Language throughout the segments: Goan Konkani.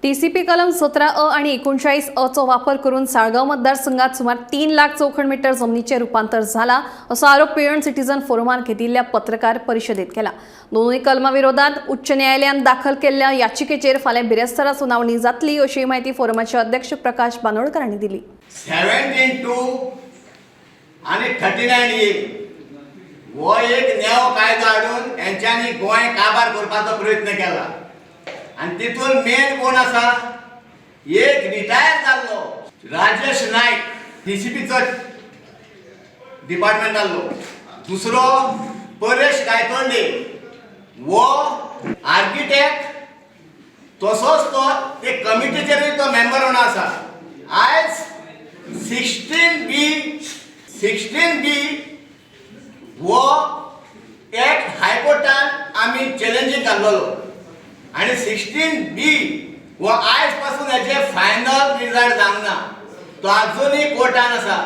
टीसीपी कलम 17 अ आणि 39 अ चो वापर करून साळगाव मतदारसंघात सुमार 3 लाख चौखण मीटर जमनीचे रूपांतर झाला, असो आरोप पिळर्ण सिटीजन फोरमान घेतिल्ल्या पत्रकार परिशदेत केला. दोनूय कलमाविरोधात उच्च न्यायालयान दाखल केल्ल्या याचिकेचेर फाल्यां बिरेस्तारा सुनावणी जातली, अशी माहिती फोरमाचे अध्यक्ष प्रकाश बांदोडकर हांणी दिली. 17(2) आनी 39 ए हो एक नेवो कायदो हाडून हेंच्यांनी गोंय काबार करपाचो प्रयत्न केला. आनी तितून मेन कोण आसा? एक रिटायर जाल्लो राजेश नायक, डीसीपीचो डिपार्टमेंट जाल्लो. दुसरो परेश गायतोंडे, हो आर्किटेक्ट, तसोच तो ते कमिटीचेरूय तो मेंबर म्हणून आसा. आयज 16B, 16B हो एक्ट हायकोर्टान आमी चॅलेंजींग घाल्लोलो आनी 16B हो आयज पासून हेचे फायनल रिजल्ट जावंक ना. तो आजुनूय कोर्टान आसा.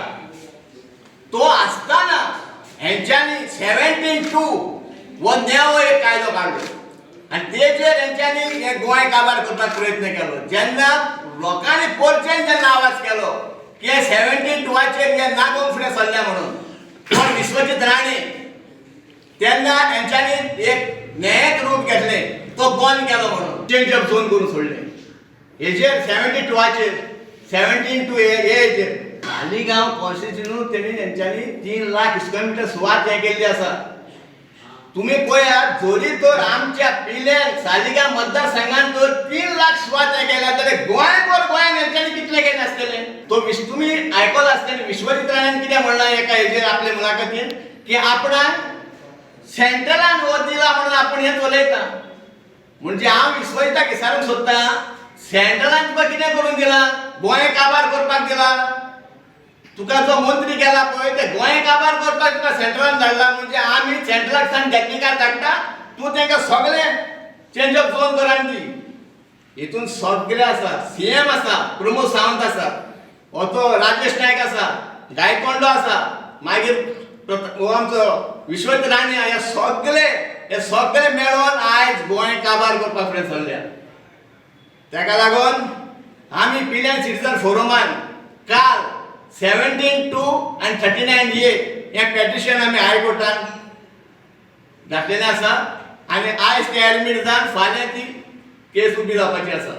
तो आसतना हेंच्यांनी 17(2) हो नेवो एक कायदो काडलो आनी तेजेर हेंच्यांनी हे गोंय काबार करपाक प्रयत्न केलो. जेन्ना लोकांनी पोरचेन जेन्ना आवाज केलो की हे 17(2)चेर हे नागोवंक फुडें सरल्या म्हणून कोण, विश्वजीत राणे, तेन्ना हेंच्यांनी एक न्यायक रूप घेतलें, तो बंद केलो म्हणून चेंज ऑफ झोन करून सोडलें. हेजेर 72चेर, 17(2) हे हेजेर सालिगांव कॉन्स्टिट्युन्सी तेणी तेंच्यांनी 3 लाख स्क्वेअर मिटर सुवात हें केल्ली आसा. तुम्ही पळयात, जरी तर आमच्या पिलें सालिगांव मतदारसंघान जर 3 लाख सुवात हें केल्या जाल्यार गोंयभर गोंयान हेंच्यांनी कितले केले आसतले? तो तुमी आयकलो आसतलें, विश्वजीत राण्यान कितें म्हणलां एका हेजेर आपले मुलाखतीन की आपणाक सेंट्रलान हो दिला म्हणून आपण हें चलयता. म्हणजे हांव विश्वजिताक विचारूंक सोदतां, सेंट्रलान तुका कितें करून दिलां? गोंय काबार करपाक दिला? तुका जो मंत्री केला पळय, ते गोंय काबार करपाक तुका सेंट्रलान धाडला. म्हणजे आमी सेंट्रलाक सान टेक्निकल धाडटा, तूं तांकां सगळें चेंज ऑफ झोन कर आनी दी. हितून सगळे आसा. सीएम आसा, प्रमोद सावंत आसा, हो तो राजेश नायक आसा, गायतोंडो आसा, मागीर हो आमचो विश्वजीत राणे. हे सगळे मेळोन आयज गोंय काबार करपाक फुडें सरल्या. ताका लागून आमी पिल्यान सिटीजन फोरमान काल 17(2) आनी 39A हें पेटिशन आमी हायकोर्टान घातलेलें आसा आनी आयज तें एडमीट जावन फाल्यां ती केस उबी जावपाची आसा.